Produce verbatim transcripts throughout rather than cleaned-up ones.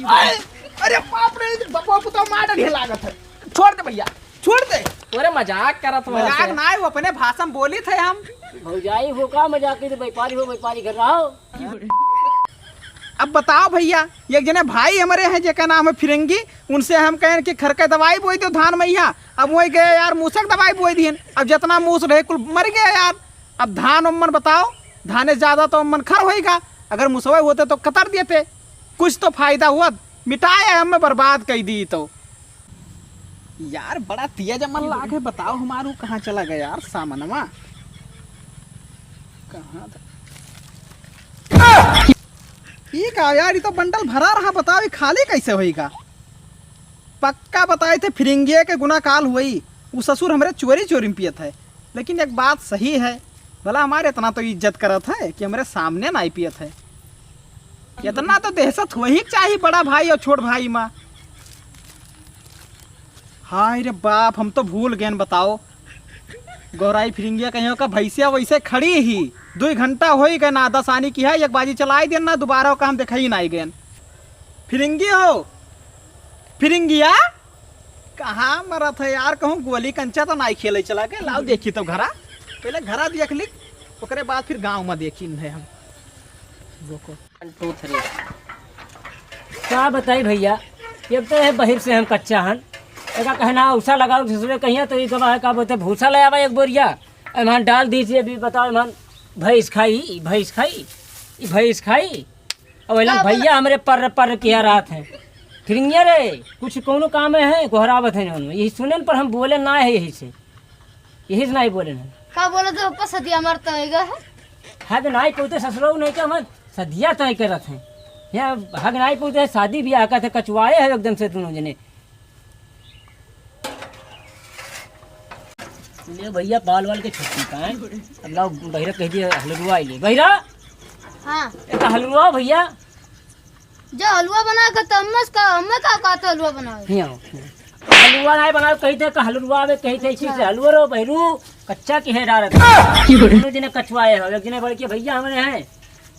अरे, अरे बाप रे, बपवा पुतवा मार डाली लागत है। छोड़ दे भइया, छोड़ दे। अरे मजाक करत हो मजाक हमसे। ना है, वो अपने भाषा में बोली थे हम। भौजाई हो का मजाक की, तो व्यापारी हो, व्यापारी घर रहो। अब बताओ भइया, एक जने भाई हमरे हैं जेका नाम है फिरंगी, उनसे हम कहेन कि खर के दवाई बोई दो धान मइहाँ। अब वही गए यार, मूसक दवाई बोई दिहन। अब जितना मूस रहे कुल मर गया यार। अब धान उम्मन बताओ, धाने से ज्यादा तो उम्मन खर होइगा। अगर मुसवे होते तो कतर देते, कुछ तो फायदा हुआ। मिटाए हमें बर्बाद कइ दी तो। यार बड़ा तेज मन लागे, बताओ हमारू कहाँ चला गया यार सामनवा? कहाँ था? ई का यार, ई तो बंडल भरा रहा, बताओ ई खाली कैसे होइगा? पक्का बताए थे फिरिंगिया के गुना काल हुई, उ ससुर हमरे चोरी चोरी में पियत है। लेकिन एक बात सही है, भला हमारे इतना तो इज्जत करत है कि हमरे सामने नाई पियत है। इतना तो दहशत होही के चाही बड़ा भाई और छोट भाई मा। हाय रे बाप, हम तो भूल गएन, बताओ। गोहराई फिरिंगिया कहियो का भैंसिया वैसे खड़ी ही, दुई घंटा होई गए ना, दस आनी की है, एक बाजी चलाई देन ना, दोबारा ओका हम देखा ही नाई गएन। फिरिंगी हो, फिरिंगिया, कहाँ मरत है यार, कहूँ गोली कंचा तो नाई खेले चला गए, लाओ देखी तो घरा, पहले घरा देख ली, ओकरे बाद फिर गाँव में देखी है हम। One, two, three। का बताई भइया, एक तो है बहिर से हम कच्चा हन, एका कहना उसा लगाओ दूसरे कहिया तो ये गवा है का बोलते भूसा ले आवा एक बोरिया, एमहन डाल दीजिए। अभी बताओ एमहन भैंस खाई, ई भैंस खाई, ई भैंस खाई। और एलन का बोला? भइया हमरे पर्र पर्र किया रात है। फिरिंगिया रे, कुछ कौनो काम है, गोहरावत है जौन। यही सुनेन पर हम बोले ना है यही से। यही से नाई बोले ना। का बोले तो ऊपर सदिया मरता होएगा है? हग नाई पौते ससुरो नहीं के हम सदिया तय करत हैं। यहाँ हग नाई पौते शादी ब्याह का थे, कचुआए है एकदम से दोनों जने। ले भइया, बाल वाल के छुट्टी का है। अब लाओ, बहिरा कह दिया, हलुआ ले। बहिरा? हाँ। एक हलुआ भइया। जो हलुआ बना के तो अम्मा से कहा, अम्मा का कहते हलुआ बनावे? हियाँ आओ। हलुआ नाई बनावे, कही थे कि हलुआ आवे, कही थे इसी से हलुआ रो, बहिरू, कच्चा की है डारत। दोनों जने कचुआए हो, एक जने बड़के भइया हमरे हैं,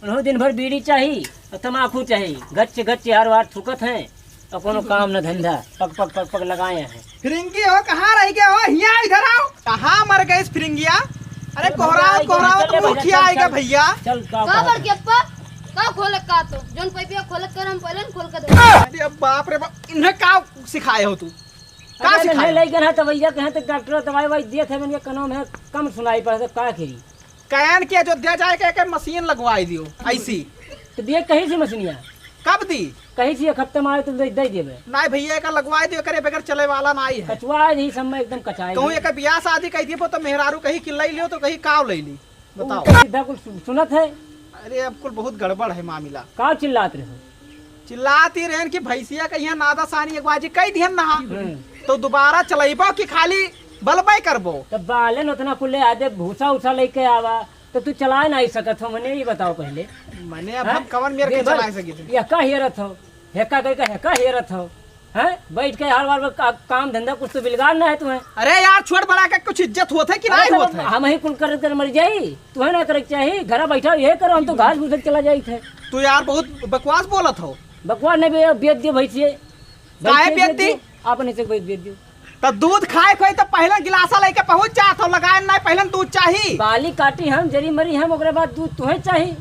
उन्हों दिन भर बीड़ी चाही और तमाकू चाही, गच्चे गच्चे हर बार थूकत हैं। और कोनो काम न धंधा, पग पग पग पग लगाए हैं। फिरिंगी हो, कहाँ रह गए हो? हियाँ इधर आओ। कहाँ मर गए इस फिरिंगिया? अरे अरे कोहरावत भैया, कोहरावत चले मुँह भैया, खिया चल, आएगा चल, भैया। चल, का का कहा बड़ था? के अप्पा? का खोले का तो? जोन पैपिया खोले कर हम पहले न खोल के दे। अरे बाप रे बाप, इन्हें का सिखाए हो तू? का अरे सिखाए नहीं हो? ले गए हैं तो भैया कहे तो डॉक्टर दवाई वाई दिए थे, मैंने कनो में कम सुनाई पड़े तो का करी? कयन के अयोध्या जाए के, के मशीन लगवाई दियो, ऐसी। तो दिए कहीं से मशीनिया? कब दी? कहीं से एक हफ्ते में आए तो दे, दे देबे। नाई भैया, एका लगवाई दियो, करे बगैर चले वाला नाई है। कचवा ही सब में एकदम कचाई कहूँ है। एका बियाह शादी कही दिए, तो मेहरारू कहीं कि लई लियो, तो कहीं काव लई ली। बताओ। सीधा कुल सु-, सुनत है। अरे, अब कुल बहुत गड़बड़ है मामला। का चिल्लात रहे हो? चिल्लात ही रहन कि भैंसिया का यहाँ नादा सानी एक बाजी कही दिहन नहा। हम्म। तो दोबारा चलैबो कि खाली बलबे करबो? तब बालन उतना कुल ले आदे भूसा उसा लेके आवा, तो तू चलाए नहीं सकत हो, मने ये बताओ पहले। मने अब हाँ? हम कवन मेर के दिन भर चलाए सकी थे? यका हेरत हो, हेका कह के हेका हेरत हो, हैं? बैठ के हर बार का-, काम धंधा कुछ तो बिलगाड़ ना है तुम्हें। अरे यार, छोट बड़ा के कुछ इज्जत होत है कि अरे नहीं तो होत है? हम ही कुल कर कर मर जाई, तुम्हें ना करे के चाही, घरा बैठा ये करो, हम तो घास भूसे चला जाई थे। तू यार बहुत बकवास बोलत हो। बकवास नहीं बे-, बेच दियो भैंसिए। काहे भैंसिए बेच बेच दी? दियो, आपने से बेच, बेच दियो। तो दूध खाए खोए तो पहले गिलासा लेके पहुंच जात हो, लगाए ना पहले दूध चाही। बाली काटी हम, जरी मरी हम, ओकरे बाद दूध तुहे चाही।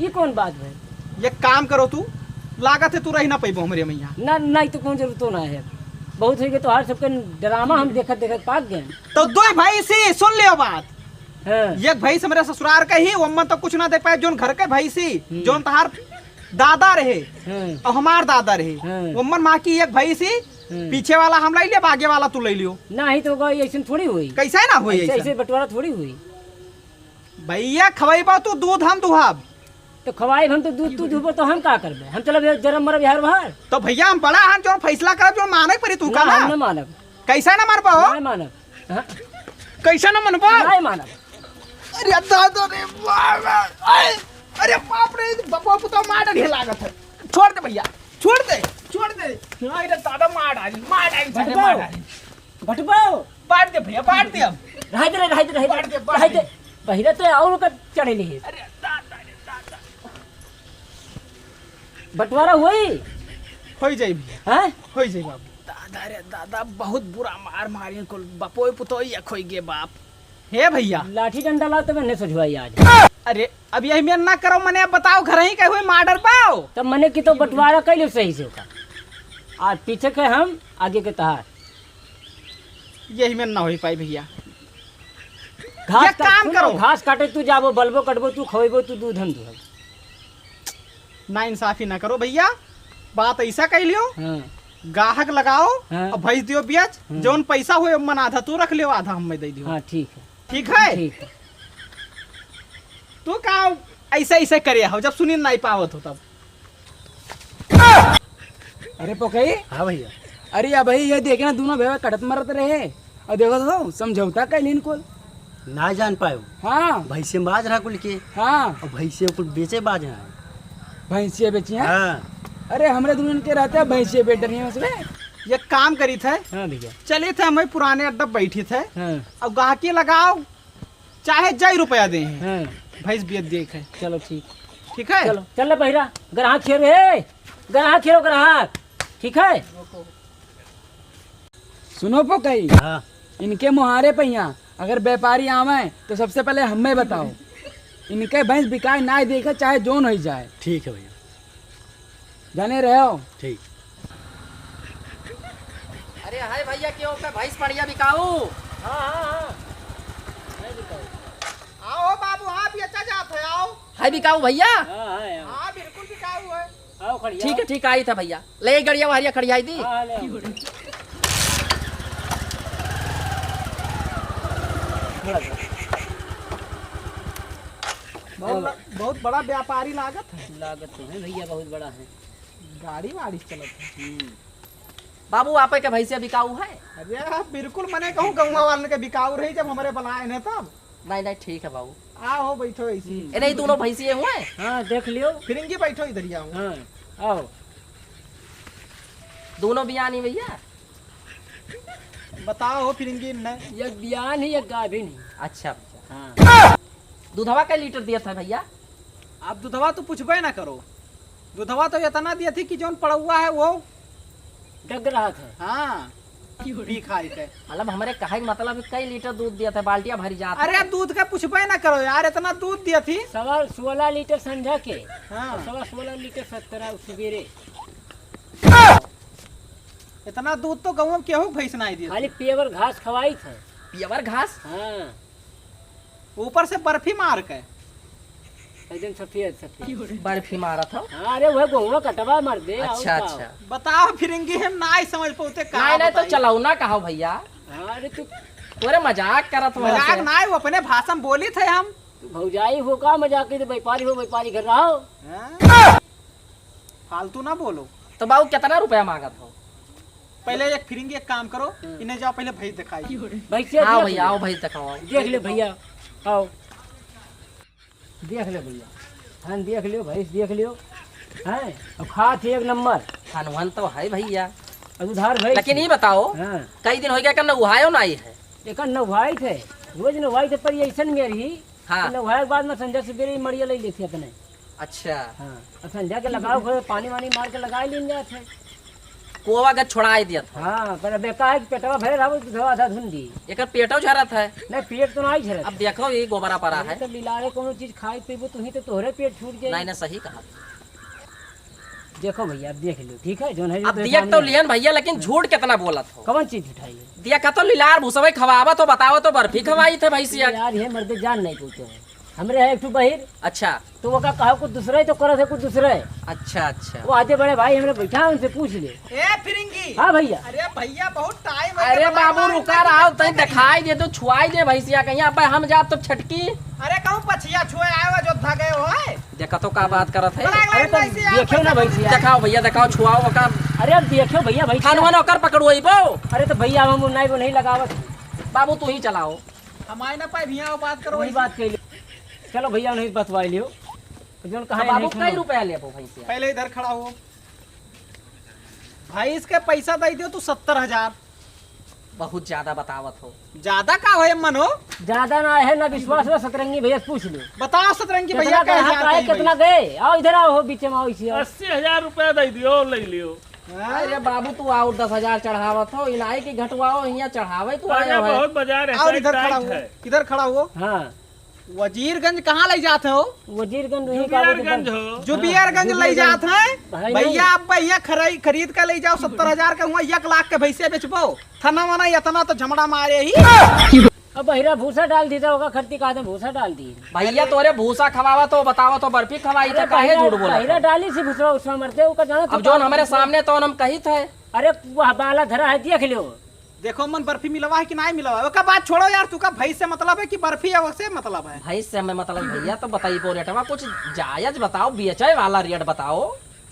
ई कौन बात भाई? एक काम करो तू, लागत है तू रह ना पैबो हमरे मैया। ना, नहीं तो कौन जरूरत ना है। बहुत हो गए तो हर सबके ड्रामा हम देखत देखत पाक गए। तो दो भैंसी सुन लियो बात। हाँ। एक भैंस हमरे ससुरार के ही, ओम्मन तो कुछ ना दे पाए, जोन घर के भैंसी, हम्म। जोन तहार दादा रहे, हम्म। और हमार दादा रहे, हम्म। ओम्मन माँ की एक भैंसी, हम्म। पीछे वाला हम ले लियो, आगे वाला तू ले लियो। नहीं तो होगा, ये ऐसे थोड़ी हुई। कैसे ना हुई ऐसे, ऐसे? ऐसे बंटवारा थोड़ी हुई। भैया, खवाइबा तू दूध, हम दुहाब। तो खवाइब हम तो दूध, तू दुहबो तो हम का करबे? हम चलब जरम मरब यार बाहर। तो भैया, हम बड़ा हन, जो फैसला करब, जो माने परी तू ना, का ना? हम ना मानब। कैसे ना मानबो? नहीं मानब। हाँ। कैसे ना मानबो? नहीं मानब। अरे दादा रे बाबा, अरे, अरे बाप रे, बपवा पुतवा मार डाली लागत है। छोड़ दे भैया, छोड़ दे, छोड़ दे। नहीं रे दादा, मार डाली, मार डाली, साले बटबो, मार डाली। बटबो। बांट दे भैया, बांट दे अब। रह दे रे, रह दे, रह दे, बांट दे, बांट रह दे। दे। बहिरा तो और ओकर चढ़े नहीं है। अरे दादा रे दादा। बंटवारा हुई? होई जाई भैया। हैं? होई जाई बाबू। दादा रे दादा, बहुत बुरा मार मारी कुल, बपोई पुतोई एक होई गे बाप। हे भैया। लाठी डंडा लाओ तब इन्हें सुझवाई आज। अरे, अब यही में ना करो, मने अब बताओ, घर ही के हुए मार डर पाओ। तब मने की तो बंटवारा कर लियो सही से ओका। आज पीछे के हम, आगे के तहार। यही में ना होई पाई भैया। घास एक काट, काम सुनो, करो। घास काटे तू जाबो, बलबो कटबो तू, खवेबो तू, दूध हम दुहब। ना इंसाफी ना करो भैया, बात ऐसा कह लियो, हाँ। गाहक लगाओ हाँ। और भैंस दियो बेच, हाँ। जौन पैसा हुए मन आधा तू रख लियो, आधा हमें दे दियो। हाँ, ठीक है। ठीक है? ठीक है। तू का ऐसे ऐसे करे हो, जब सुनी नहीं पावत हो तब। अरे पोकई। हाँ भैया। अरे या भाई, ये देखे ना, दोनों भैया कटत मरत रहे। और देखो तो, समझौता कैलिन कुल। ना जान पायो। हाँ। भैंसे बाज रहा कुल के। हाँ। और भैंसे कुल बेचे बाज रहा है। भैंसिया बेची हैं? हाँ। अरे, हमरे दुल्हन के रहते हैं, भैंसिया बेच डरी है उसमें। ये काम करी थे। हाँ भैया। चली थे, हम पुराने अड्डा बैठी थे। हाँ। और गाहकी लगाओ, चाहे जय रुपया दे हैं। हाँ। भैंस बेच दे है। चलो ठीक। ठीक है? चलो, चल ले बहिरा, ग्राहक खेरो, हे, ग्राहक खेरो, ग्राहक। ठीक है? सुनो पोकई, हाँ। इनके मुहारे पे यहाँ अगर व्यापारी आवे तो सबसे पहले हमें बताओ। इनके भैंस बिकाए ना देखे, चाहे जोन हो जाए। ठीक है भैया। जाने रहे हो? ठीक। अरे हाय भैया, क्यों का भैंस बढ़िया बिकाऊ? हाँ, हाँ, हाँ। नहीं बिकाऊ। आओ बाबू, हाँ, बेचा जात है, आओ। है बिकाऊ भैया? हाँ, हाँ, हाँ। हाँ, बिल्कुल बिकाऊ है। आओ, खड़िया। ठीक है, ठीक है, आई था भैया। ले गड़िया वहरिया खड़ियाई दी। हाँ, ले आओ। बहुत ब-, बहुत बड़ा व्यापारी लागत है। लागत तो है भैया, बहुत बड़ा है। गाड़ी वाड़ी चलत है। हम्म। बाबू, आपे के भैंसिया बिकाऊ है? अरे, आप बिल्कुल मने कहूँ, गौवा वालन के बिकाऊ रही, जब हमरे बुलाए ने तब। नहीं, नहीं, ठीक है बाबू। आओ, बैठो ऐसी। हम्म। ए, नहीं, दोनों भैंसिए हुए? हाँ, देख लियो। फिरिंगी, बैठो इधर ही आओ। हाँ, आओ। दोनों बियानी भैया? बताओ हो फिरिंगी ने। एक बियान ही, एक गाभिन ही। अच्छा भैया। हाँ। दूधवा कै लीटर दिया था भैया? आप दूधवा तो पूछबे ना करो, दूधवा तो इतना दिया थी कि जौन पड़ौआ है वो डग रहा था। हाँ, पी खाई के। मतलब हमरे कहे के मतलब कै लीटर दूध दिया था, बाल्टिया भरी जात अरे है। दूध के पूछबे ना करो यार, इतना दूध दिया थी। सवा सोलह लीटर संझा के, हाँ। और सवा सोलह लीटर सत्तरा सुबेरे। इतना दूध तो गौवा में केहू भैंस नहीं दिया खाली थी। पेवर घास खवाई था। पेवर घास? हाँ। ऊपर से बर्फी मार के। एकदम सफेद, सफेद। बर्फी मारत हो? हाँ, अरे, वह गोहुआ कटवा मार दे, अच्छा, और का? अच्छा। बताओ, फिरिंगी हम नाई समझ पौते, का नहीं, नहीं, तो बताई? चलौना कहो भैया। हाँ, अरे, तू तोरे मजाक करत हो मजाक हमसे। नाई, वो अपने भाषा में बोली थे हम। तू भौजाई हो का मजाक के, तो व्यापारी हो, व्यापारी घर रहो। हाँ? फालतू ना बोलो। तो बाबू, कितना रुपया मांगत हो? पहले एक फिरिंगी एक काम करो, हम्म। इन्हें जाओ पहले भैंस दिखाई। भैंसिया हाँ देख भैया, ले। आओ भैंस दिखाओ, आओ। देख ले भैया, आओ। देख ले भैया, हाँ, देख लियो, भैंस देख लियो। हैं? अब खात ही एक नंबर। खानवन तो है भैया। अब उधार भैंस लेकिन ही। ये बताओ, हाँ। कई दिन हो गया, एकर नउहायो नाई है। एकर नउहाई थे, रोज नउहाई थे, पर ये ऐसन में रही हाँ। कि नउहाए के बाद में संझा सुबेरे ही मड़िया ले लेती अपने। अच्छा। हाँ, अब संझा के लगाओ, घर पानी वानी मार के लगाए लीन जात है। कोवा का छोड़ाए दिया था। हाँ, पर अब का है कि पेटवा भरे रहो, दूधवा आधा धुन दी। एकर पेटो झरत है। नहीं, पेट तो नहीं झरत अब है। देखो, ये गोबरा परा अरे है। तो लिलारे कोनो चीज खाए पीबो, तुही तो तोहरे पेट छूट जाए। नहीं, नहीं, सही कहा। देखो भैया, अब देख लो, ठीक है, जौन है अब जो देख तो सामने है। लियन भैया, लेकिन झूठ कितना बोलत हो? कौन चीज झूठाई है? देखा तो लिलार भूसवे खवावा तो बताओ तो बर्फी खवाई थे भैंसिया। यार, ये मर्दे जान नहीं पूछो है। हमरे है एक ठो बहिर। अच्छा। तो वो का कहा कुछ दूसरा ही तो करत है, कुछ दूसरा है। अच्छा, अच्छा। वो आधे बड़े भाई हमरे बैठा है, उनसे पूछ ले। ए फिरिंगी। हाँ भैया। अरे भैया, बहुत टाइम है अरे बाबू, रुका रहा, तई दिखाई दे तो छुआई दे भैंसिया कहीं, अब हम जाब तो छटकी। अरे कहूँ पछिया छुए आए हो, अयोध्या गए हो है? देखा तो का बात करत है। बड़ा अरे अगला तो ऐसे यार देखियो ना भैंसिया। दिखाओ भैया, दिखाओ, छुआओ ओका। अरे अब देखियो भैया, भैंसिया। खानवा नौकर पकड़ो, अइबो। अरे तो भैया हम नहीं, वो नहीं लगावत। बाबू तू ही चलाओ। हम आए ना पाए भैया, वो बात करो वही वैसे। बात कह लियो। चलो भैया, नहीं बतवाई लियो। तो जौन कहा तो है, बाबू, नहीं सुनो। कई रुपया लेबो भैंसिया? पहले इधर खड़ा हो। भैंस के पैसा दे दियो तू सत्तर हजार। बहुत ज्यादा बतावत हो। ज्यादा का होए मन हो? ज्यादा ना है ना विश्वास ना सतरंगी भैया से पूछ लियो। बताओ सतरंगी कितना भैया का कहे हाथ जाते आए, हैं कितना भाई? गए? आओ इधर आओ, हो बीच में आओ इसी आओ। अस्सी हजार रुपया दे दियो, ले लियो। हाँ? अरे बाबू, तू और दस हजार चढ़ावत हो, इनाई की घटवाओ, हियाँ चढ़ावे तू अरे आयो है। बहुत बाजार है, और side इधर खड़ा tight हुआ, है। इधर खड़ा हुआ। हाँ। वजीरगंज कहाँ लइ जात हो? वजीरगंज नहीं, का बोलते जुबियरगंज हैं? हो। जुबियरगंज हाँ, लइ जुबियरगंज। जात है। भाई भैया, नहीं। अब भैया खराई-, खरीद के लइ जाओ, सत्तर हजार के हुआ, एक लाख के भैंसे बेचबो। थना वना इतना तो झमड़ा मारे ही। अब बहिरा भूसा डाल दी तो ओका खरती कहा दे भूसा डाल दी। भैया तोरे भूसा खवावा तो बतावा तो बर्फी खवाई अरे तो काहे बहिरा, झूठ बोला बहिरा था? डाली सी भूसा उसमें मरते ओका जाना अब तो जोन का हमरे सामने तो हम कही थे। अरे वह बाला धरा है देख लो। देखो मन बर्फी मिलवा है कि नहीं मिलवा है? ओका बात छोड़ो यार, तू का भैंस से मतलब है कि बर्फी है, ओसे मतलब है? भैंस से हमें मतलब भैया, तो बताइबो रेटवा कुछ जायज बताओ, बेचे वाला रेट बताओ।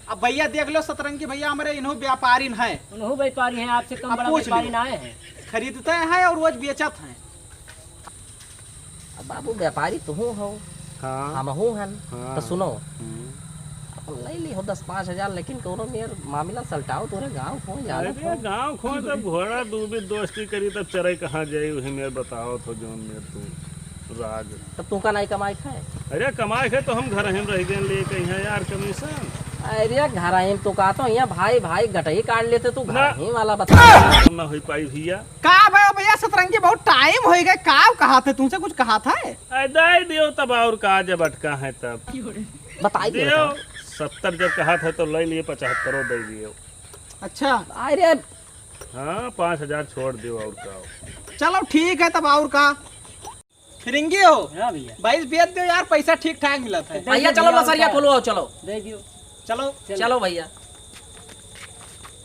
अब भैया देख लो सतरंगी भैया हमरे इन्हों व्यापारी न है। उन्हों व्यापारी हैं, आपसे कम अब बड़ा पूछ व्यापारी लियो। ना आए हैं। खरीदते हैं और रोज बेचत हैं। अब बाबू व्यापारी तुहू हो, हाँ। हमहू हन, हाँ। तो सुनो, हम्म। अपन लइ ली हो दस पाँच हजार, लेकिन कोनो मेर मामला सलटाओ, तोरे गाँव खोए जाने अरे को। गाँव खोए तब घोड़ा दूबी दोस्ती करी, तब चरे कहाँ जाई, वही मेर बताओ तो जौन मेर तू राज। तब तू का नाई कमाई खाए? अरे कमाई खाए तो हम घर ही में रह गए ले कहीं यार कमीशन। अरे घर ही में तो कहा तो यहाँ भाई भाई गटही काट लेते, तू ना। घर ही वाला बता। ना हो पाई भैया। का भयो भैया सतरंगी, बहुत टाइम होइ गए, का कहा थे तुमसे, कुछ कहा था? अरे दे दियो तब और का, जब अटका है तब। बताई दियो, दियो। सत्तर जब कहा था तो लइ लिए, पचहत्तरो दे दियो। अच्छा। अरे। हाँ, पाँच हजार छोड़ दियो और का। चलो ठीक है तब और का। फिरिंगी हो। हाँ भैया। भैंस बेच दियो यार, पैसा ठीक ठाक मिलत है। भैया चलो मसरिया खोलो, आओ चलो। दे दियो। चलो। चलो। चलो भैया।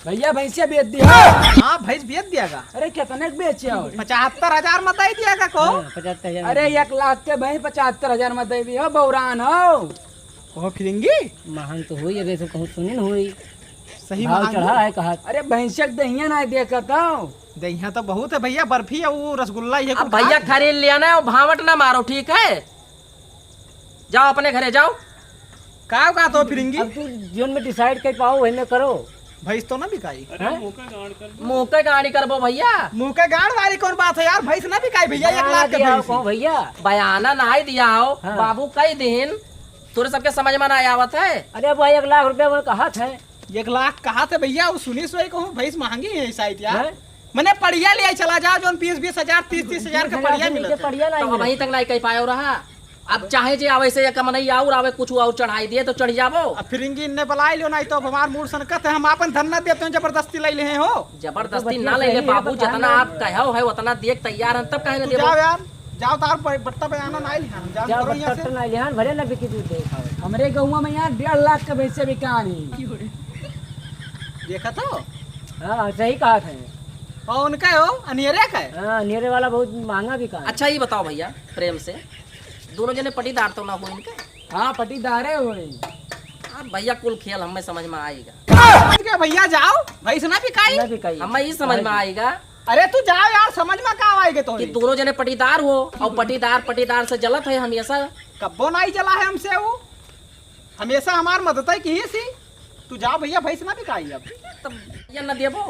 भैया भैंसिया बेच दिया। हाँ भैंस बेच दिया का। अरे कितने के बेचे हो? पचहत्तर हजार में दे दिया का को। हाँ, पचहत्तर हजार अरे में। एक लाख के भैंस पचहत्तर हजार में दे दिया, बौरान हो। कहो फिरिंगी? महंग तो हुई, अबे तो कहूँ सुनी न हुई। सही भाव महंग चढ़ा हो। है कहा। अरे भैंसिया के दहिया ना देखत हो। दहिया तो बहुत है भैया, बर्फी है, वो रसगुल्ला, ये अब कुल भैया खा। खरीद लिया ना, वो भावट ना मारो, ठीक है? जाओ अपने घरे जाओ। का का तो फिरिंगी? अब तू जोन में decide कर पाओ, वही में करो। भैंस तो ना बिकाई। अरे हैं? मुँह का गाड़ कर दो। मुँह के गाड़ी करबो भैया। मुँह के गाड़ वाली कौन बात है यार, भैंस ना बिकाई भैया, एक बयाना लाख के दिया भैंस। कहो भैया। बयाना नाई दिया हो, हाँ। बाबू कई दिन तोरे सबके समझ में ना आवत है। अरे भाई, एक लाख रुपया में कहा थे। एक लाख कहा थे भैया, वो सुनी सोई कहूँ, भैंस महंगी है शायद यार। हैं? मने पड़िया ले चला जाओ, जोन बीस बीस हजार, तीस तीस हजार के पड़िया मिलत है। पड़िया तो नहीं अब मिलत। अभी तक नहीं कह पायो रहा। अब चाहे जे आवे से एक मनई और आवे, कुछ और चढ़ाई दिए तो चढ़ जाबो। अब फिरिंगी इन्ने बुलाई लियो, नहीं तो अब हमार मूड सनकत है, हम आपन धन ना देते हैं, जबरदस्ती ले ले हैं हो। जबरदस्ती तो ना बतिया ले ले सही है, बाबू, बता जितना ना। आप कहो है उतना दिए के तैयार हैं, तब काहे ना तू देबो? जाओ यार, जाओ तार ब-, बट्टा बयाना ना लिहान, जाओ जाओ करो यहाँ बट्टा से। तो ना लिहान, भले ना बिकी दूध दे खाओ। हमरे गौवा में यहाँ डेढ़ लाख के भैंसे बिकान ही। देखा तो? हाँ, सही कहा थे। और उनका हो, अनियरे का है? हाँ, अनियरे वाला बहुत महंगा बिका है। अच्छा, ये बताओ भैया, प्रेम से, दोनों जने पटीदार तो ना हो इनके? हाँ, पटीदारे होई। अब भैया, कुल खेल हमें समझ में आएगा। समझ गए भैया, जाओ, भैंस ना बिकाई। ना बिकाई। हमें ई समझ में आएगा। अरे तू जाओ यार, समझ में का आएगा तो कि ही? दोनों जने पटीदार हो और पटीदार पटीदार से जलत है हमेशा। कब्बो नाई जला है हमसे वो, हमेशा हमार मदद ही की सी। तू जाओ भैया, भैंस ना बिकाई अब। तब भैया ना देबो।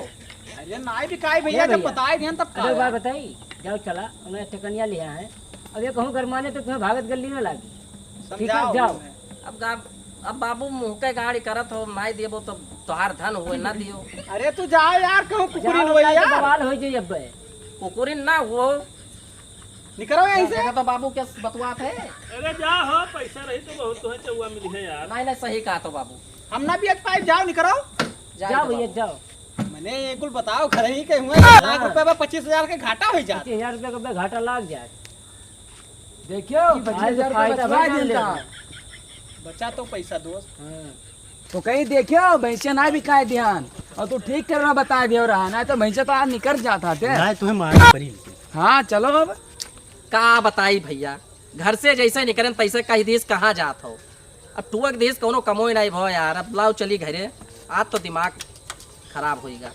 अरे नाई बिकाई भैया, ए जब भैया। बताए दिहन तब का अरे बात यार? बताई, जाओ चला, उन्हें ठेकनिया लिया है। अब ये कहूँ गरमाने तो तुम्हें भागत गली ना लागी। ठीक है, समझाओ जाओ। उन्हें। अब गा-, अब बाबू मुँह के गाड़ी करत हो, नाई देबो तो तोहार धन हुए, ना दियो। अरे तू जाओ यार, कहूँ कुकुरी जाओ, न होई जाओ, यार। बवाल हो जाई अब्बे। कुकुरी ना हो। निकरो यहीं से। देखा तो बाबू के बतुआत है। अरे जा हो, पैसा रही तो बहुत तुम्हें चौवा मिली है यार। नहीं, नहीं, सही कहा तो बाबू। हम ना बेच पाए, जाओ निकरो। जाओ जाओ भैया, बाबू। जाओ। मने ये कुल बताओ, घर ही के हुए, एक लाख हाँ। रुपए में पच्चीस हजार के घाटा हो जात। पच्चीस हजार रुपए का घाटा लाग जाए। देखियो, कि पच्चीस हजार आज रुपए फायदा बचवा बना दिन ले। का। बचा तो पैसा दोस्त। हाँ। तो कहीं देखियो, भैंसिया ना बिकाए ध्यान। और तू ठीक करना बता दियो रहा, ना तो भैंसिया तो आज निकल जाता थे। ना, तुम्हें मार पड़ी। हाँ, चलो अब। का बताई भैया, घर से जैसे निकरन तैसे कह दीस कहाँ जात हो। अब टुअक दीस कौनो कमोई नहीं भो यार, अब लाओ चली घरे। आज तो दिमाग खराब होइगा।